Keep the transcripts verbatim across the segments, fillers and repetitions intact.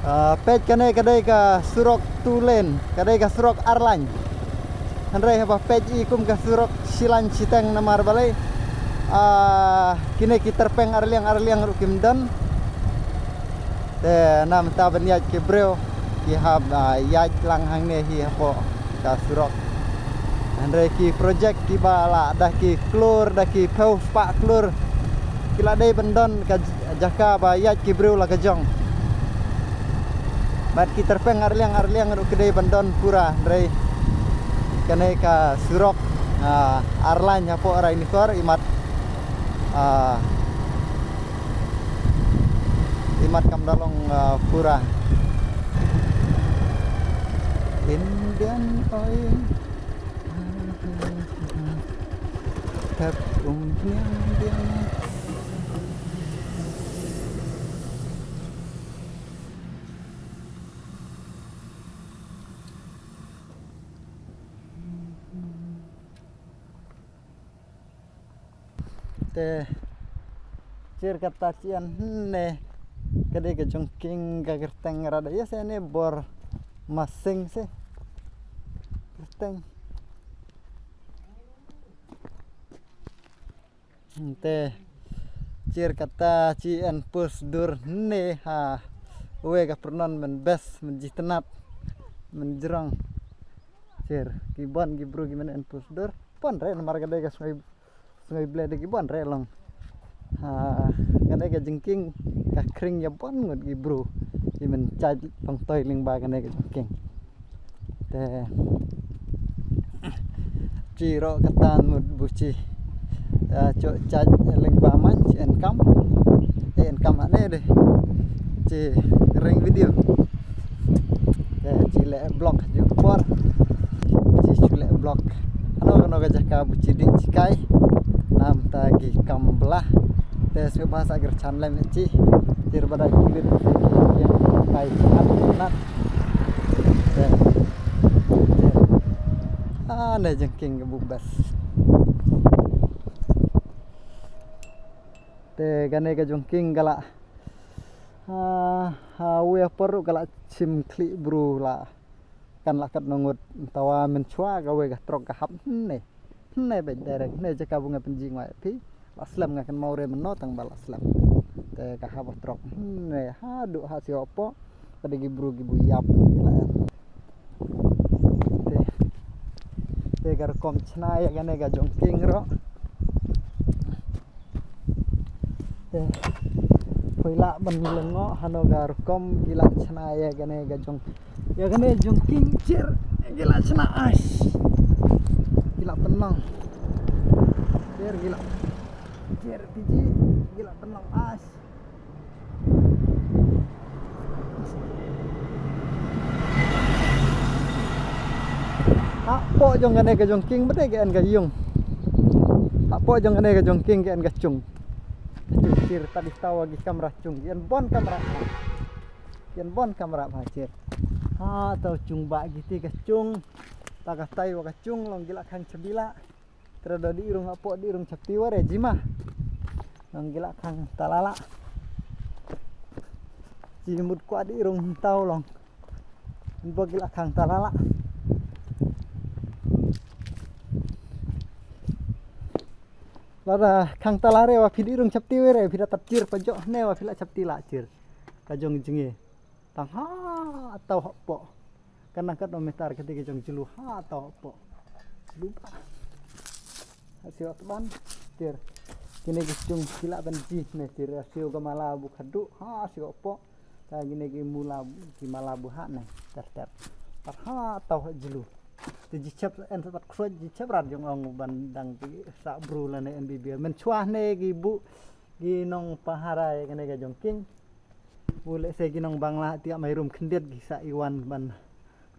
Ah, peit kane ka dei ka surok two lane, ka dei ka surok ar lane. Hynrei haba peit i kum ka surok shi lane shiteng namar balei. Ah, kine ki tyrpeng arliang arliang ruh kim don. Te namar ta ban ïaid ki briew ki hap, ah, ïaid lang hangne hi hapoh ka surok. Hynrei ki projek kiba la da ki klur, da ki phew spah klur, ki la dei ban don ka jaka ba ïaid ki briew la ka jong. Bad ki tyrpeng arliang arliang ruh ki dei ban don pura, hynrei kane ka surok, ah, ar lane hapoh Ranikor imat, ah, imat kam da long, ah, pura. Indian Oil. Tap um, Indian. Te chir kata chi an ne ka dei ka jong king ka kyrteng rada ya se ne bor masing se kyrteng. Te chir kata chi an pus dur ne ha we ka pernon men bes men jitenat men jrong. Chir ki bon ki bru ki men an pus dur pon re namar ka dei ka sngai sngai ble de ki bon re long. Ha, kane ka jingking ka kring ya bon ngut ki bru ki men chaj pang toi ling ba kane ka jingking. Te chi ro katan mut bu chi, ah, cho chaj ling ba man chi en kam. Te en kam ane de chi ring video. Te chi le blok ju por chi chu le blok. Ano kano ka jaka bu chi di chi kai. Nam ta ki kam bla. Te sngewbha sa kyrchan lem chi. Tir bada kulit te ki yang kai chat nat. Te ah ne jengking ka bu bes. Te kane ka jongking ka la ha ha we por ka la chim khli bru la. Kan la kat nongut tawa men chwa ka we ka trok ka hap ne. Ne bej direct ne jaka bu nga pynji ngwai phi. La slem nga kan mau re meno tang ba la slem. Te ka hap trok ne ha du ha si opo. Pada gi bru gi bu yap gi la. Te te ka rukom chna ya kane ka jongking ro. Te poi la ban lengo hano ka rukom gi la chna ya kane ka jong ya kane jongking chir gi la chna as gi la penang chir gi la chir piji gi la penang as. Hapoh jong kane ka jongking bete ka en ka yung. Hapoh jong kane ka jongking ka en ka chung. Ka chung kir tadi tawa gi kamra chung. Ki en bon kamra. Ki en bon kamra ba chir. Ha taw chung ba gi ti ka chung. Ta ka tai wa ka chung long gi la khang chabila. Tra da di rung hapoh di rung chapti ware jima. Nang gila khang talala. Ji mut kwa di rung taw long. Bo gila khang talala. Lada khang talare wa phi di rung chapti ware phi da tap chir pa jo ne wa phi la chapti la chir. Ka jong jinge. Tang ha taw hapoh. Kan nang kat meter kete ke jong julu ha taw hapoh. Julu ba. Ha sio tban. Tir. Kine ke chung kila ban ji ne tir ha sio ga mala bu khadu ha sio hapoh. Ta kine ke mula ki mala bu ha ne. Ter ter. Tar ha taw ha julu. Te ji chep en sa tat khroj ji chep rat jong ong ban dang ki sa bru la ne M B B S. Men chwa ne ki bu ki nong pahara ya kane ka jong king. Bu le se ki nong Bangla tiak mai rum khyndiat ki sa iwan ban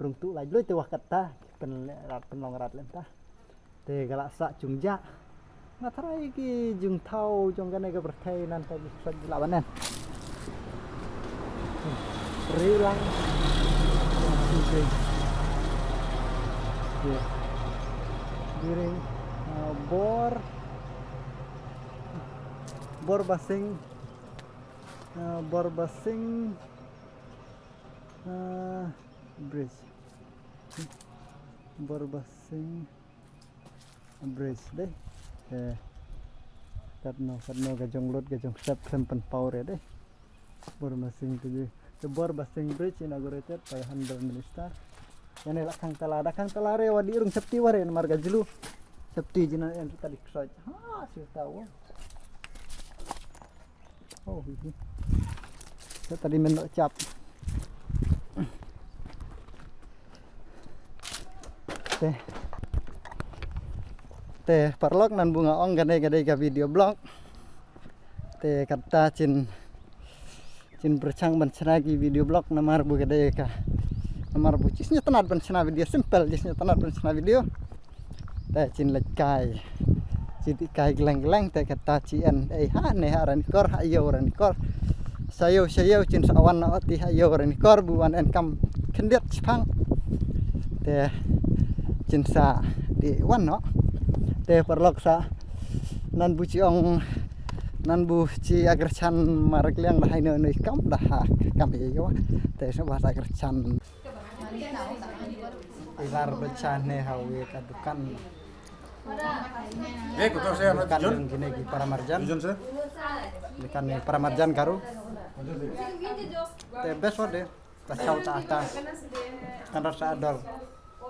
rung tu lai loi te wah kata ki pen le rat pen long rat lem ta. Te gala sa chung ja. Nga tharai ki jung thau jong kane ka pyrthei nan ta ki sa gila banen. Ri lang. Biring, uh, bor. Bor basing. Uh, bor basing. Ah, bridge. Borbasing bridge dei. Eh, katno katno ka jong lut ka jong sep khlem pynpaw re dei. Borbasing tu ji. The Borbasing Bridge inaugurated by Honorable Minister. Ïa ne la khang tala, da khang tala re, wa dih rung safety wa re, namar ka jlu. Safety jina en ta dik soj. Ha, sir ta wa. Oh, hi hi. Sa tadi men nok chap. Te. Te paralok, nan bu nga ong kane kane ka video blog. Te kata chin, chin pyrchang ban shna ki video blog namar bu kane ka. Namar bu jisñiewtynnat ban shna video simple, jisñiewtynnat ban shna video. Te chin leit kai. Chi dih kai gleng gleng te kata chi en ei ha ne ha Ranikor, ha ïew Ranikor. Sa ïew sa ïew chin sa wan na oti ha ïew Ranikor bu wan en kam khyndiat chiphang. Te chin sa dih wan noh. Te paralok sa nan bu chi ong nan bu chi Agrachan Marikliang da hai no no kam da ha kam ïew. Te sa ba sa Agrachan. Ibar bad shane ha wi ka dukan. Eh, kau tahu saya apa Dukan tujuan? Yang kini di Paramarjan. Tujuan saya? Dukan ni Paramarjan Garo. Te best wa de. Ta chau ta ta. Kan rasa ador.